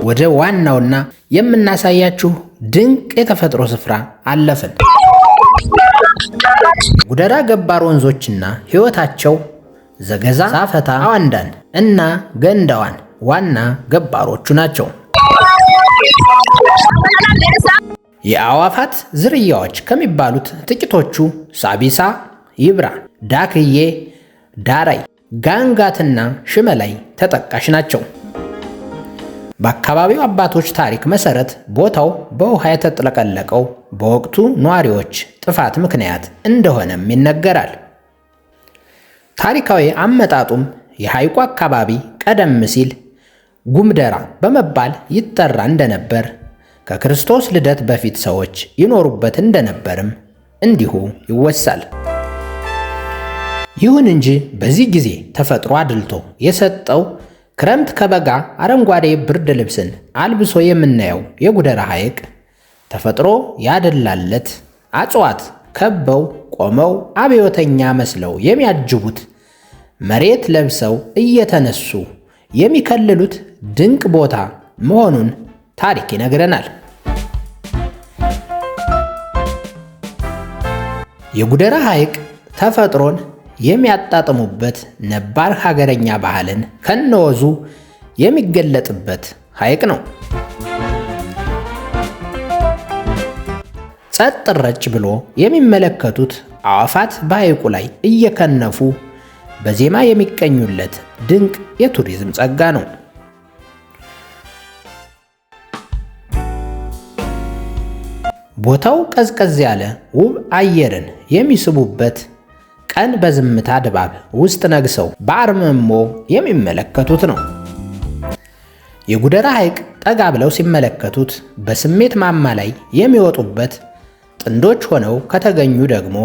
ወደ ዋናውና የምናሳያችሁ ድንቅ የተፈጥሮ ስፍራ አለፍን። ጉደራ ገባር ወንዞችና ሕይወታቸው ዘገዛ፣ ሳፈታ፣ አዋንዳን እና ገንዳዋን ዋና ገባሮቹ ናቸው። የአዕዋፋት ዝርያዎች ከሚባሉት ጥቂቶቹ ሳቢሳ፣ ይብራ፣ ዳክዬ፣ ዳራይ፣ ጋንጋትና ሽመላይ ተጠቃሽ ናቸው። በአካባቢው አባቶች ታሪክ መሰረት ቦታው በውሃ የተጥለቀለቀው በወቅቱ ነዋሪዎች ጥፋት ምክንያት እንደሆነም ይነገራል። ታሪካዊ አመጣጡም የሐይቁ አካባቢ ቀደም ሲል ጉምደራ በመባል ይጠራ እንደነበር፣ ከክርስቶስ ልደት በፊት ሰዎች ይኖሩበት እንደነበርም እንዲሁ ይወሳል። ይሁን እንጂ በዚህ ጊዜ ተፈጥሮ አድልቶ የሰጠው ክረምት ከበጋ አረንጓዴ ብርድ ልብስን አልብሶ የምናየው የጉደራ ሐይቅ ተፈጥሮ ያደላለት እጽዋት ከበው ቆመው አብዮተኛ መስለው የሚያጅቡት፣ መሬት ለብሰው እየተነሱ የሚከልሉት ድንቅ ቦታ መሆኑን ታሪክ ይነግረናል። የጉደራ ሐይቅ ተፈጥሮን የሚያጣጥሙበት፣ ነባር ሀገረኛ ባህልን ከነወዙ የሚገለጥበት ሐይቅ ነው። ጸጥ ረጭ ብሎ የሚመለከቱት አዕዋፋት በሐይቁ ላይ እየከነፉ በዜማ የሚቀኙለት ድንቅ የቱሪዝም ጸጋ ነው። ቦታው ቀዝቀዝ ያለ ውብ አየርን የሚስቡበት፣ ቀን በዝምታ ድባብ ውስጥ ነግሰው በአርምሞ የሚመለከቱት ነው። የጉደራ ሐይቅ ጠጋ ብለው ሲመለከቱት በስሜት ማማ ላይ የሚወጡበት፣ ጥንዶች ሆነው ከተገኙ ደግሞ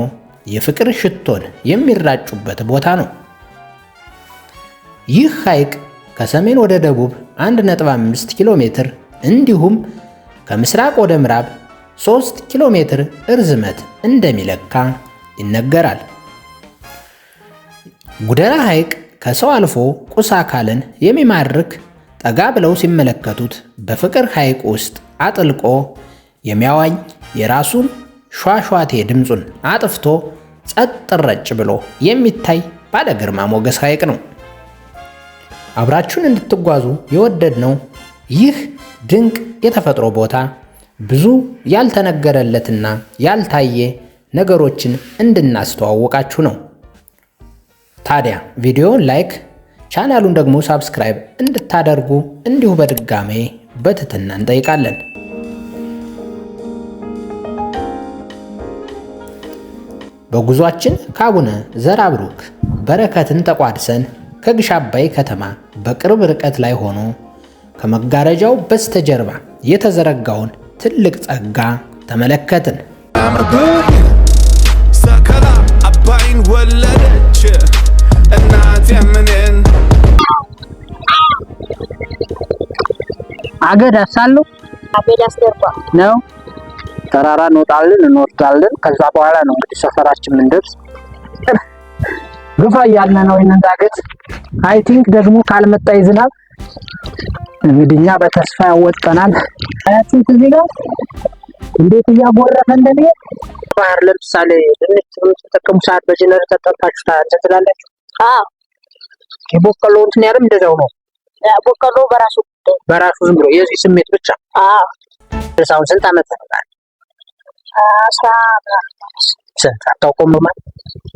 የፍቅር ሽቶን የሚራጩበት ቦታ ነው። ይህ ሐይቅ ከሰሜን ወደ ደቡብ 1.5 ኪሎ ሜትር እንዲሁም ከምስራቅ ወደ ምዕራብ 3 ኪሎ ሜትር እርዝመት እንደሚለካ ይነገራል። ጉደራ ሐይቅ ከሰው አልፎ ቁስ አካልን የሚማርክ፣ ጠጋ ብለው ሲመለከቱት በፍቅር ሐይቅ ውስጥ አጥልቆ የሚያዋኝ፣ የራሱን ሿሿቴ ድምፁን አጥፍቶ ጸጥ ረጭ ብሎ የሚታይ ባለ ግርማ ሞገስ ሐይቅ ነው። አብራችሁን እንድትጓዙ የወደድነው ይህ ድንቅ የተፈጥሮ ቦታ ብዙ ያልተነገረለትና ያልታየ ነገሮችን እንድናስተዋውቃችሁ ነው። ታዲያ ቪዲዮውን like፣ ቻናሉን ደግሞ subscribe እንድታደርጉ እንዲሁ በድጋሜ በትህትና እንጠይቃለን። በጉዟችን ከአቡነ ዘርአብሩክ በረከትን ተቋድሰን ከግሽ አባይ ከተማ በቅርብ ርቀት ላይ ሆኖ ከመጋረጃው በስተጀርባ የተዘረጋውን ትልቅ ጸጋ ተመለከትን። ሰከላ አባይን ወለደች እናት የምንን። አገዳ ሳለው አገዳ አስገባ ነው። ተራራ እንወጣለን፣ እንወርዳለን። ከዛ በኋላ ነው እንግዲህ ሰፈራችን የምንደርስ። ግፋ እያልን ነው ይሄንን ዳገት። I think ደግሞ ካልመጣ ዝናብ እንግዲህ እኛ በተስፋ ያወጠናል። አያችሁት እዚህ ጋር እንዴት እያጎረፈ እንደሚሄድ። ባህር ለምሳሌ ድንች በምትጠቀሙ ሰዓት በጀነሬተር ጠልፋችሁ እንትን ትላላችሁ። አዎ። የቦቀሎ እንትን ያለም እንደዛው ነው። በቆሎ በራሱ። በራሱ ዝም ብሎ የዚህ ስሜት ብቻ። አዎ። አሁን ስንት ዓመት ነው? 10 ስንት አታውቀውም? ማለት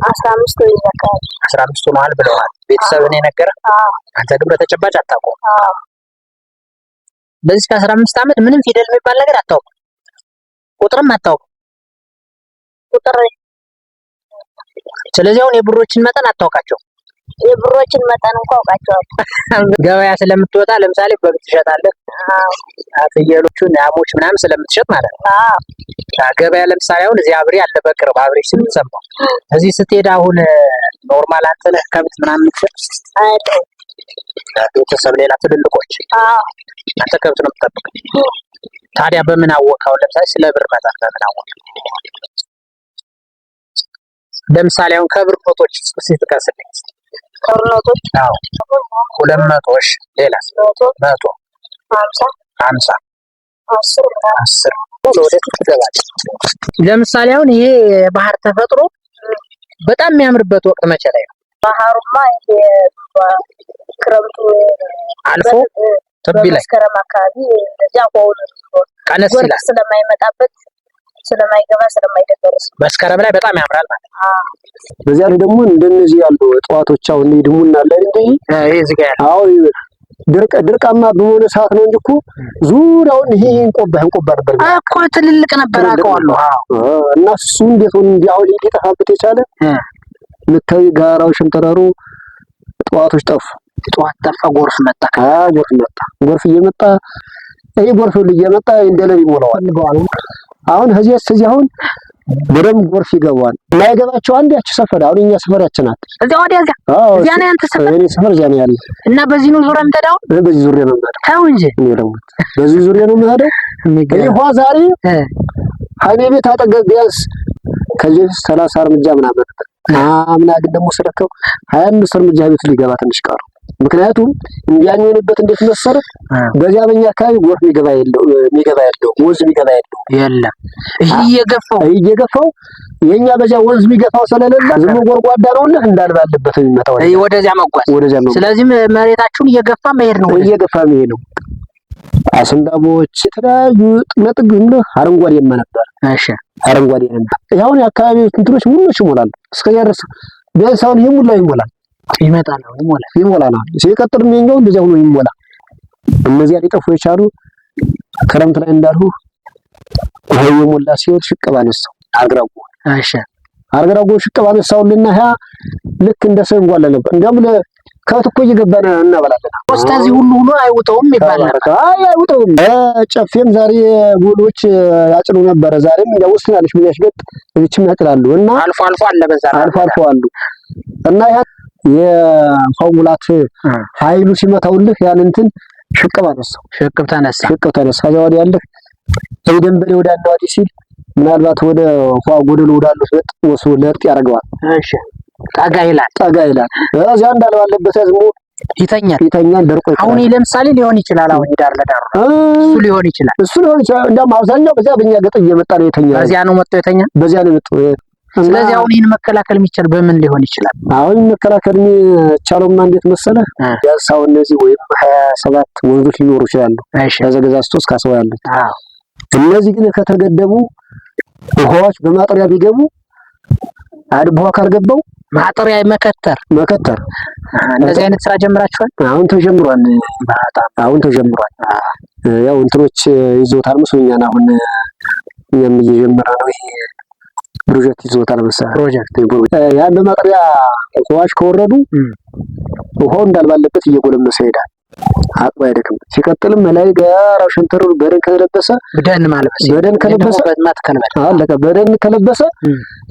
15 ወይ አካባቢ። 15 ሆነዋል ብለዋል። ቤተሰብን የነገረ አዎ። አንተ ግን በተጨባጭ አታውቀውም። አዎ። በዚህ ከ15 ዓመት ምንም ፊደል የሚባል ነገር አታውቅም፣ ቁጥርም አታውቅም። ቁጥር ስለዚህ አሁን የብሮችን መጠን አታውቃቸው። የብሮችን መጠን እንኳን አውቃቸዋለሁ። ገበያ ስለምትወጣ ለምሳሌ በግ ትሸጣለህ፣ ፍየሎቹን፣ ላሞች ምናምን ስለምትሸጥ ማለት ነው። አዎ። ገበያ ለምሳሌ አሁን እዚህ አብሬ አለ በቅርብ አብሬ ስምሰማው እዚህ ስትሄድ አሁን normal አንተ ነህ ከብት ምናምን የምትሸጥ? አይደለም። ቤተሰብ ሌላ ትልልቆች። አዎ። አንተ ከብት ነው የምትጠብቀው። ታዲያ በምን አወቅ? አሁን ለምሳሌ ስለ ብር መጠን በምን አወቅ? ለምሳሌ አሁን ከብር ኖቶች እስኪ ጥቀስልኝ። ከብር ኖቶች? አዎ፣ 200። እሺ፣ ሌላስ? 100። 100። 50፣ 50፣ 10 ምናምን። 10 ለወደፊት ትገባለች። ለምሳሌ አሁን ይሄ የባህር ተፈጥሮ በጣም የሚያምርበት ወቅት መቼ ላይ ነው? ባህሩማ ይሄ ክረምቱ አልፎ ጥቢ ላይ በመስከረም አካባቢ እንደዚያ ውሃው ቀነስ ጎርፍ ይላል። ስለማይመጣበት፣ ስለማይገባ፣ ስለማይደፈርስ። መስከረም ላይ በጣም ያምራል ማለት ነው። በዚያ ላይ ደግሞ እንደነዚህ ያሉ እጽዋቶች አሁን ድሙና አለ እንዴ? ይሄ እዚህ ጋር ያለው። አዎ፣ ድርቃማ በሆነ ሰዓት ነው እንጂ እኮ ዙሪያውን ይሄ እንቆባ እንቆባ ነበር እኮ ትልልቅ ነበር አውቀዋለሁ። አዎ። እና እሱ እንዴት ሆነ እንዲህ አሁን ሊጠፋበት የቻለ? ምታዊ ጋራው ሸንተረሩ እጽዋቶች ጠፉ። እጽዋት ጠፋ፣ ጎርፍ መጣ። አዎ፣ ጎርፍ መጣ። ጎርፍ እየመጣ ይሄ ጎርፍ ሁሉ እየመጣ እንደለብ ይሞላዋል። አሁን ከዚህ እስከዚህ አሁን በደንብ ጎርፍ ይገባዋል። የማይገባቸው አንድ ያች ሰፈር አሁን የኛ ሰፈር ያች ናት። እዚያ ወዲያ እዚያ አዎ፣ እዚያ ነው ያንተ ሰፈር? የእኔ ሰፈር እዚያ ነው ያለ። እና በዚህ ነው ዙሪያ የምትሄደው? እኔ በዚህ ዙሪያ ነው የምሄደው። ተው እንጂ። እኔ ደግሞ በዚህ ዙሪያ ነው የምሄደው። ይሄ ውሃ ዛሬ ሀይሜ ቤት አጠገብ ቢያንስ ከዚህ በፊት 30 እርምጃ ምናምን ነበር። አምና ግን ደግሞ ስረከው 25 እርምጃ ቤቱ ሊገባ ትንሽ ቀሩ። ምክንያቱም እንዲያ የሚሆንበት እንዴት መሰለህ? በዚያ በኛ አካባቢ ጎርፍ የሚገባ የለው፣ የሚገባ የለው፣ ወንዝ የሚገባ የለው። የለም። ይሄ እየገፋው እየገፋው የኛ በዚያ ወንዝ የሚገፋው ስለሌለ ዝም ጎርጓዳ ነውና እንዳልባለበት የሚመጣው ወደዚያ መጓዝ። ወደዚያ መጓዝ። ስለዚህ መሬታችሁን እየገፋ መሄድ ነው። እየገፋ መሄድ ነው። አስንዳቦች የተለያዩ ነጥብ ዝም ብሎ አረንጓዴማ ነበር። እሺ። አረንጓዴ ነበር። አሁን የአካባቢው እንትኖች ሙሎች ይሞላሉ። እስከዚያ ድረስ ቢያንስ አሁን ይሄ ሙላ ይሞላል። ይመጣል ነው ይሞላል። ይሞላል። አሁን ሲቀጥል የኛው እንደዚያ ሆኖ ይሞላ። እነዚያ ሊጠፉ የቻሉ ክረምት ላይ እንዳልሁ ውሃ የሞላ ሲሄድ ሽቅብ አነሳው አርግራጎ። እሺ። አርግራጎ ሽቅብ አነሳውልና ያ ልክ እንደ ሰው ይንጓለ ነበር። እንዲያውም ከብት እኮ እየገባን እናበላለን። እስከዚህ ሁሉ ሆኖ አይውጠውም ይባላል። አይ አይውጠውም። ጨፌም ዛሬ ጎሎች ያጭኑ ነበረ። ዛሬም እንዲያው ውስጥ ያለች በዚያች ገጥ እዚችም ያጭላሉ እና አልፎ አልፎ አለ በዛ አልፎ አልፎ አሉ እና ያ የውሃው ሙላት ኃይሉ ሲመታውልህ ያን እንትን ሽቅብ አነሳው። ሽቅብ ተነሳ። ሽቅብ ተነሳ። ከዚያ ወዲያ ያለህ ደንበሌ ወደ አንድ ወዲህ ሲል ምናልባት ወደ ውሃ ጎደሎ ወዳሉት ለጥ ወስዶ ለጥ ያደርገዋል። እሺ፣ ጠጋ ይላል። ጠጋ ይላል። እዚያ እንዳለ ባለበት ዝሞ ይተኛል። ይተኛል። ደርቆ ይቀራል። አሁን ለምሳሌ ሊሆን ይችላል። አሁን ዳር ለዳር እሱ ሊሆን ይችላል። እሱ ሊሆን ይችላል። እንደውም አብዛኛው በዚያ በእኛ ገጠ እየመጣ ነው የተኛ። በዚያ ነው መጥቶ የተኛ። በዚያ ነው የመጣው። ስለዚህ አሁን ይህን መከላከል የሚቻል በምን ሊሆን ይችላል? አሁን መከላከል የሚቻለውማ እንዴት መሰለህ? ቢያንስ አሁን እነዚህ ወይም 27 ወንዞች ሊኖሩ ይችላሉ። ከዘገዛ እስከ አስዋ ያሉት። እነዚህ ግን ከተገደቡ ውሃዎች በማጠሪያ ቢገቡ አድቦ ካልገባው ማጠሪያ መከተር መከተር እንደዚህ አይነት ስራ ጀምራችኋል? አሁን ተጀምሯል። በጣም አሁን ተጀምሯል። ያው እንትኖች ይዞታል መስሎኛል። አሁን እኛም እየጀመረ ነው። ይሄ ፕሮጀክት ይዞታል መሰለኝ። ፕሮጀክት ያን በማጠሪያ ውሃዎች ከወረዱ ውሃው እንዳልባለበት እየጎለመሰ ይሄዳል። አቅሙ አይደክም። ሲቀጥልም ላይ ጋራው ሸንተረሩ በደን ከለበሰ በደን ማልበስ በደን ከለበሰ አለቀ። በደን ከለበሰ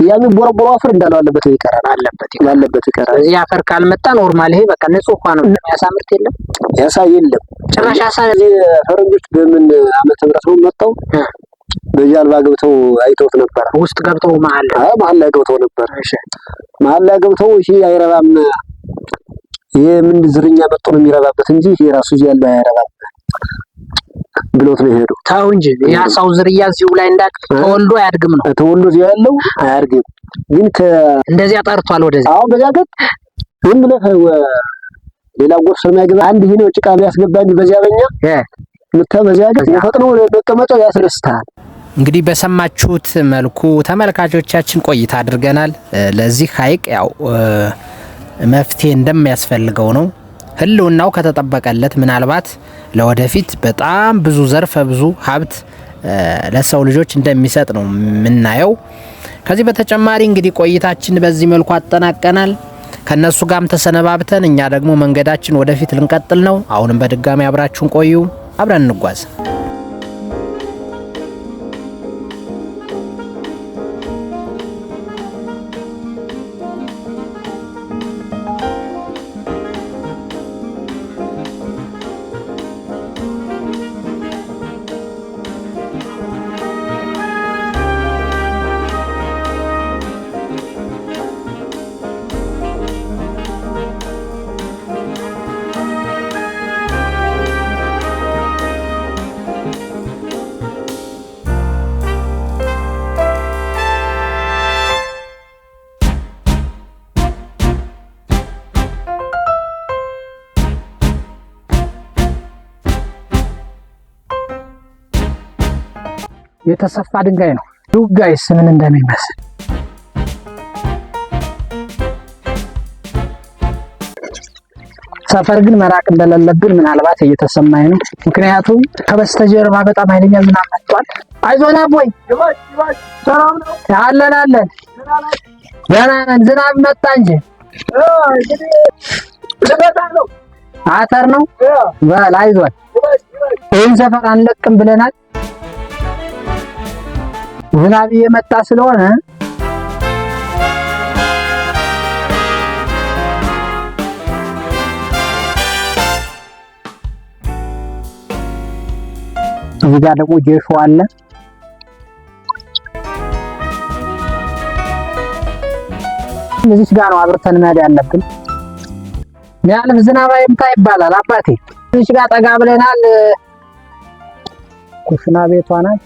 ያ የሚቦረቦረው አፈር እንዳለው አለበት ይቀራል፣ አለበት አለበት ይቀራል። ስለዚህ አፈር ካልመጣ normal ይሄ በቃ ንጹህ ውሃ ነው። ያሳ ምርት የለም፣ ያሳ የለም ጭራሽ። ያሳ ፈረንጆች በምን ዓመተ ምህረት ነው መጣው በጀልባ ገብተው አይተውት ነበር። ውስጥ ገብተው መሀል አይ መሀል ላይ ገብተው ነበር። መሀል ላይ ገብተው ይሄ አይረባም፣ ይሄ ምን ዝርኛ መጥቶ ነው የሚረባበት እንጂ ይሄ ራሱ እዚህ ያለው አይረባም ብሎት ነው የሄደው። ተው እንጂ የአሳው ዝርያ እዚሁ ላይ እንዳቅ ተወልዶ አያድግም ነው። ተወልዶ እዚሁ ያለው አያድግም። ግን እንደዚያ ጠርቷል ወደዚህ። አሁን በዚያ ገጥ ዝም ብለህ ሌላ ጎርፍ ስለማይገባ አንድ ይሄ ነው ጭቃ ቢያስገባ እንጂ በዚያ በኛ በዚያ ገጥ ፈጥኖ መቀመጫው ያስደስታል። እንግዲህ በሰማችሁት መልኩ ተመልካቾቻችን ቆይታ አድርገናል። ለዚህ ሐይቅ ያው መፍትሄ እንደሚያስፈልገው ነው። ህልውናው ከተጠበቀለት ምናልባት ለወደፊት በጣም ብዙ ዘርፈ ብዙ ሀብት ለሰው ልጆች እንደሚሰጥ ነው የምናየው። ከዚህ በተጨማሪ እንግዲህ ቆይታችን በዚህ መልኩ አጠናቀናል። ከነሱ ጋርም ተሰነባብተን እኛ ደግሞ መንገዳችን ወደፊት ልንቀጥል ነው። አሁንም በድጋሚ አብራችሁን ቆዩ፣ አብረን እንጓዝ። የተሰፋ ድንጋይ ነው። Look guys፣ ምን እንደሚመስል። ሰፈር ግን መራቅ እንደሌለብን ምናልባት እየተሰማኝ ነው። ምክንያቱም ከበስተጀርባ በጣም ኃይለኛ ዝናብ መጥቷል። አይዞን አቦይ፣ አለን አለን፣ ደህና ነን። ዝናብ መጣ እንጂ አተር ነው። በል አይዞን፣ ይህን ሰፈር አንለቅም ብለናል። ዝናብ እየመጣ ስለሆነ እዚህ ጋር ደግሞ ጌሾ አለ። እዚች ጋር ነው አብርተን መሄድ ያለብን። ሚያልፍ ዝናብ አይምታ ይባላል አባቴ። እዚች ጋር ጠጋ ብለናል። ኩሽና ቤቷ ናት።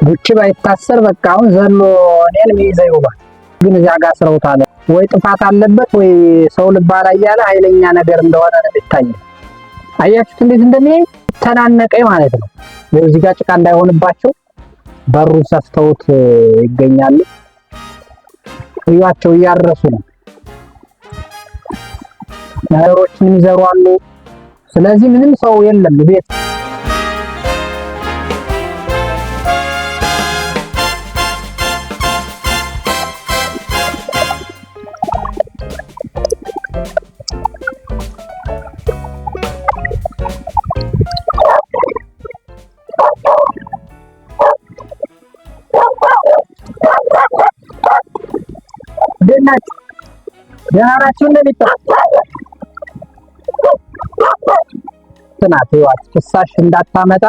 ጉቺ ባይታሰር በቃ አሁን ዘሎ እኔን የሚይዘው ይውላል። ግን እዚያ ጋር ስረውታል ወይ ጥፋት አለበት ወይ ሰው ልባላ እያለ ኃይለኛ ነገር እንደሆነ ነው የሚታየው። አያችሁት እንዴት እንደሚያይ፣ ተናነቀኝ ማለት ነው። እዚህ ጋር ጭቃ እንዳይሆንባቸው በሩን ሰፍተውት ይገኛሉ። እዩዋቸው፣ እያረሱ ነው። ነገሮችን የሚዘሩ አሉ። ስለዚህ ምንም ሰው የለም ቤት። እንዴት ናችሁ? ደህና ናችሁ? እንደሚጣ ናት ይዋት ፍሳሽ እንዳታመጣ።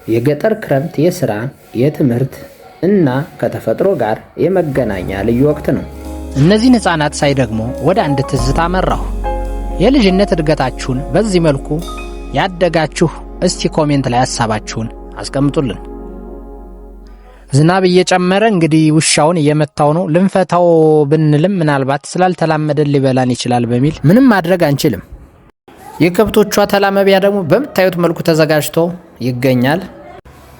የገጠር ክረምት የስራ፣ የትምህርት እና ከተፈጥሮ ጋር የመገናኛ ልዩ ወቅት ነው። እነዚህን ሕፃናት ሳይ ደግሞ ወደ አንድ ትዝታ መራሁ። የልጅነት እድገታችሁን በዚህ መልኩ ያደጋችሁ እስቲ comment ላይ ሀሳባችሁን አስቀምጡልን። ዝናብ እየጨመረ እንግዲህ ውሻውን እየመታው ነው። ልንፈታው ብንልም ምናልባት ስላልተላመደን ሊበላን ይችላል በሚል ምንም ማድረግ አንችልም። የከብቶቿ ተላመቢያ ደግሞ በምታዩት መልኩ ተዘጋጅቶ ይገኛል።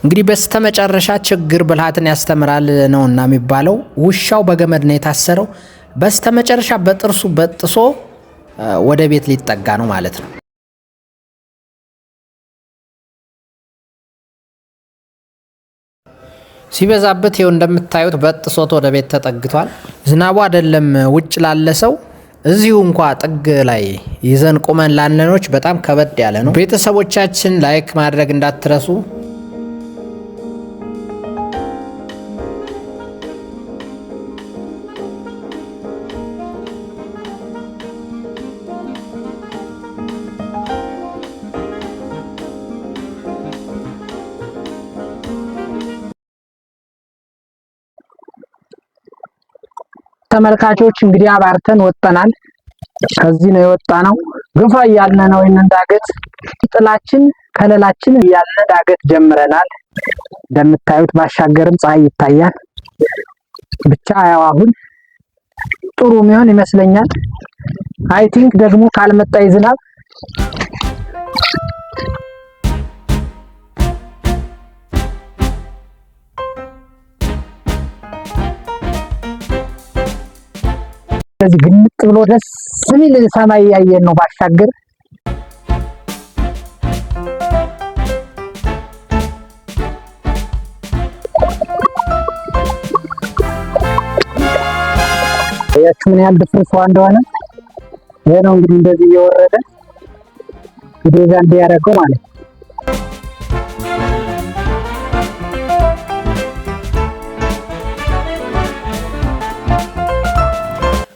እንግዲህ በስተመጨረሻ ችግር ብልሃትን ያስተምራል ነውና የሚባለው። ውሻው በገመድ ነው የታሰረው። በስተመጨረሻ በጥርሱ በጥሶ ወደ ቤት ሊጠጋ ነው ማለት ነው። ሲበዛበት ይኸው እንደምታዩት በጥሶት ወደ ቤት ተጠግቷል። ዝናቡ አይደለም ውጭ ላለ ሰው እዚሁ እንኳ ጥግ ላይ ይዘን ቁመን ላለኖች በጣም ከበድ ያለ ነው። ቤተሰቦቻችን like ማድረግ እንዳትረሱ። ተመልካቾች፣ እንግዲህ አባርተን ወጥተናል። ከዚህ ነው የወጣነው። ግፋ እያልን ነው ይህንን ዳገት፣ ጥላችን ከለላችን እያልን ዳገት ጀምረናል። እንደምታዩት ባሻገርም ፀሐይ ይታያል። ብቻ ያው አሁን ጥሩ የሚሆን ይመስለኛል። I think ደግሞ ካልመጣ ዝናብ። እንደዚህ ግልጥ ብሎ ደስ የሚል ሰማይ እያየን ነው ባሻገር። አያችሁ ምን ያህል ድፍርስ ውሃ እንደሆነ። ይሄ ነው እንግዲህ እንደዚህ እየወረደ ወደዛ እንዲያደርገው ማለት ነው።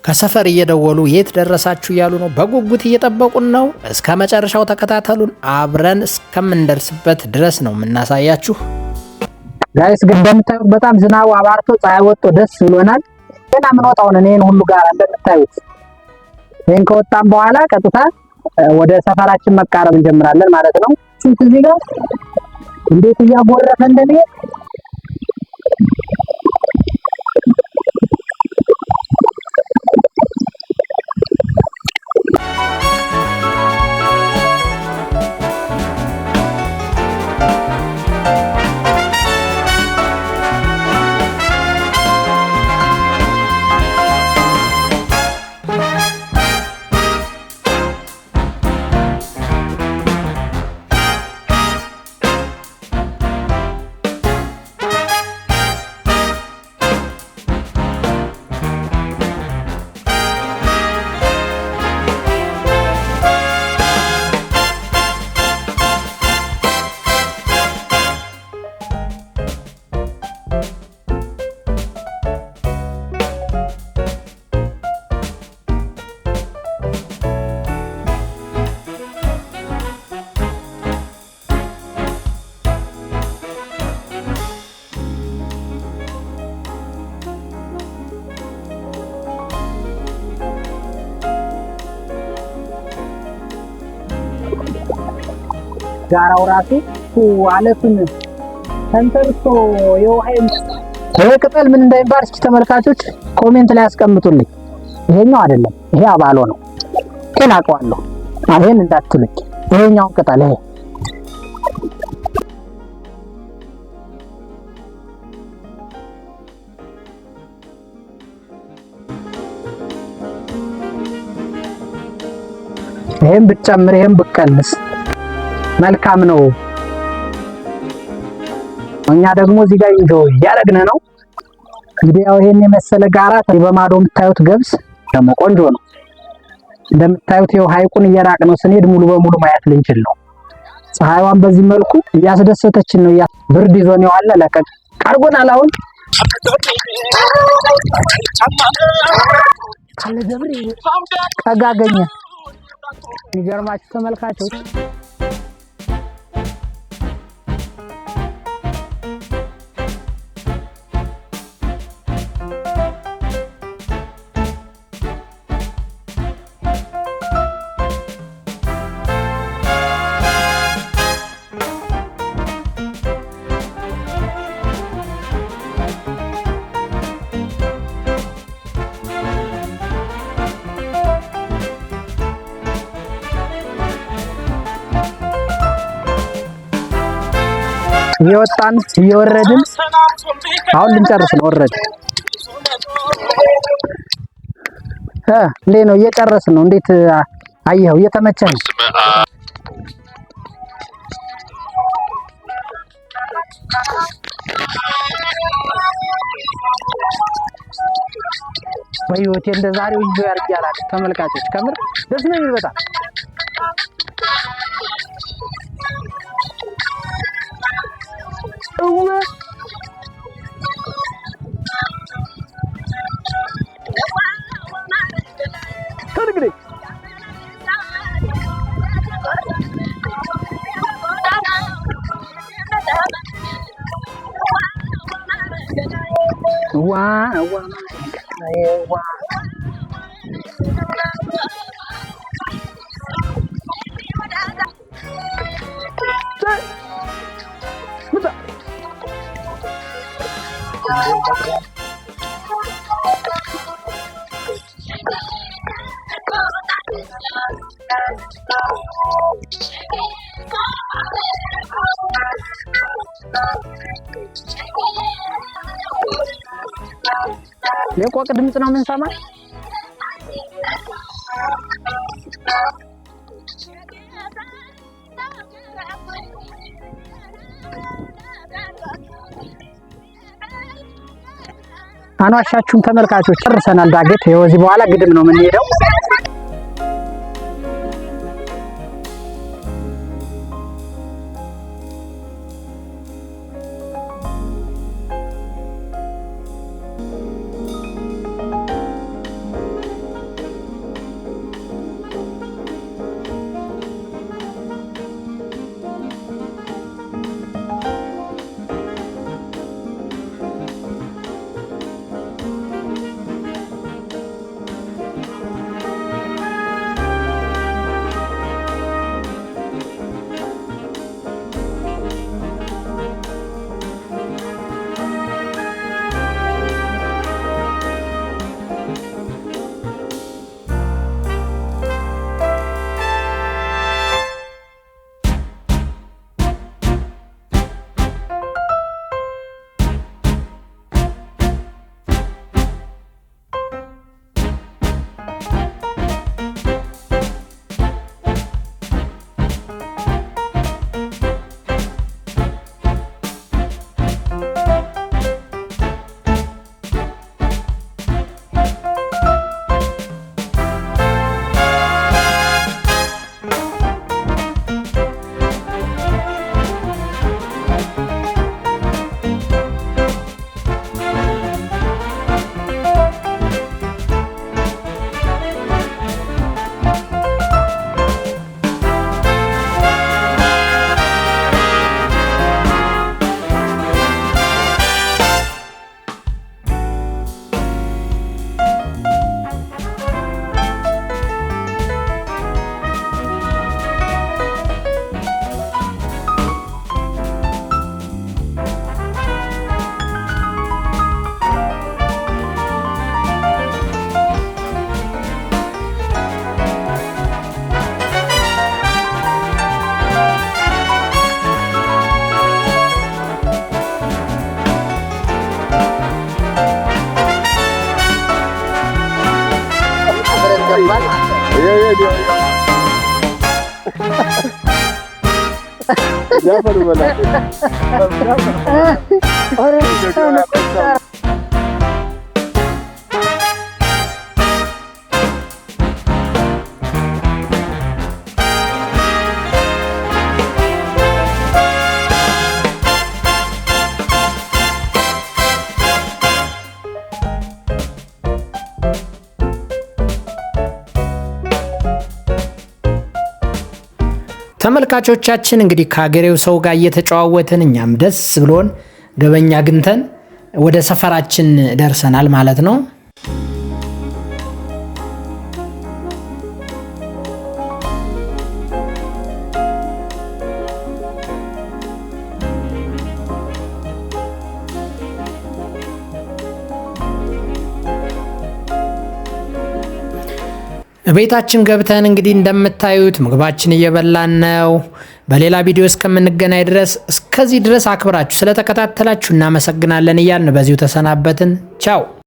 ከሰፈር እየደወሉ የት ደረሳችሁ እያሉ ነው። በጉጉት እየጠበቁን ነው። እስከ መጨረሻው ተከታተሉን። አብረን እስከምንደርስበት ድረስ ነው የምናሳያችሁ። Guys፣ ግን እንደምታዩት በጣም ዝናቡ አባርቶ ፀሐይ ወጥቶ ደስ ብሎናል። ገና የምንወጣውን እኔን ሁሉ ጋር እንደምታዩት ይህን ከወጣን በኋላ ቀጥታ ወደ ሰፈራችን መቃረብ እንጀምራለን ማለት ነው። እዚህ ጋር እንዴት እያጎረፈ እንደሚሄድ። ጋራው ራሱ አለቱን ተንተርሶ የውሃ ይሄ ቅጠል ምን እንደሚባል እስኪ ተመልካቾች comment ላይ ያስቀምጡልኝ። ይሄኛው አይደለም፣ ይሄ አባሎ ነው። ግን አውቀዋለሁ። ይሄን እንዳትሉኝ። ይሄኛውን ቅጠል ይሄ ይሄን ብትጨምር ይሄን ብትቀንስ መልካም ነው። እኛ ደግሞ እዚህ ጋር enjoy እያደረግን ነው። እንግዲህ ያው ይሄን የመሰለ ጋራ በማዶ የምታዩት ገብስ ደግሞ ቆንጆ ነው። እንደምታዩት ይኸው ሐይቁን እየራቅ ነው ስንሄድ ሙሉ በሙሉ ማየት ልንችል ነው። ፀሐይዋን በዚህ መልኩ እያስደሰተችን ነው። ብርድ ይዞን የዋለ ለቀቅ አድርጎናል። አሁን ቀጋገኘ የሚገርማችሁ ተመልካቾች እየወጣን እየወረድን አሁን ልንጨርስ ነው። ወረድ እንዴት ነው? እየጨረስን ነው። እንዴት አየኸው? እየተመቸህ ነው? በህይወቴ እንደ ዛሬው enjoy አድርጌ አላውቅም። ተመልካቾች ከምር ደስ ነው የሚል በጣም ዋ ዋ ዋ የቆቅ ድምፅ ነው የምንሰማ። አኗሻችሁም ተመልካቾች ጨርሰናል። ዳገት ከዚህ በኋላ ግድም ነው የምንሄደው። ተመልካቾቻችን እንግዲህ ከሀገሬው ሰው ጋር እየተጨዋወትን እኛም ደስ ብሎን ገበኛ አግኝተን ወደ ሰፈራችን ደርሰናል ማለት ነው። ቤታችን ገብተን እንግዲህ እንደምታዩት ምግባችን እየበላን ነው። በሌላ ቪዲዮ እስከምንገናኝ ድረስ እስከዚህ ድረስ አክብራችሁ ስለተከታተላችሁ እናመሰግናለን እያልን በዚሁ ተሰናበትን። ቻው።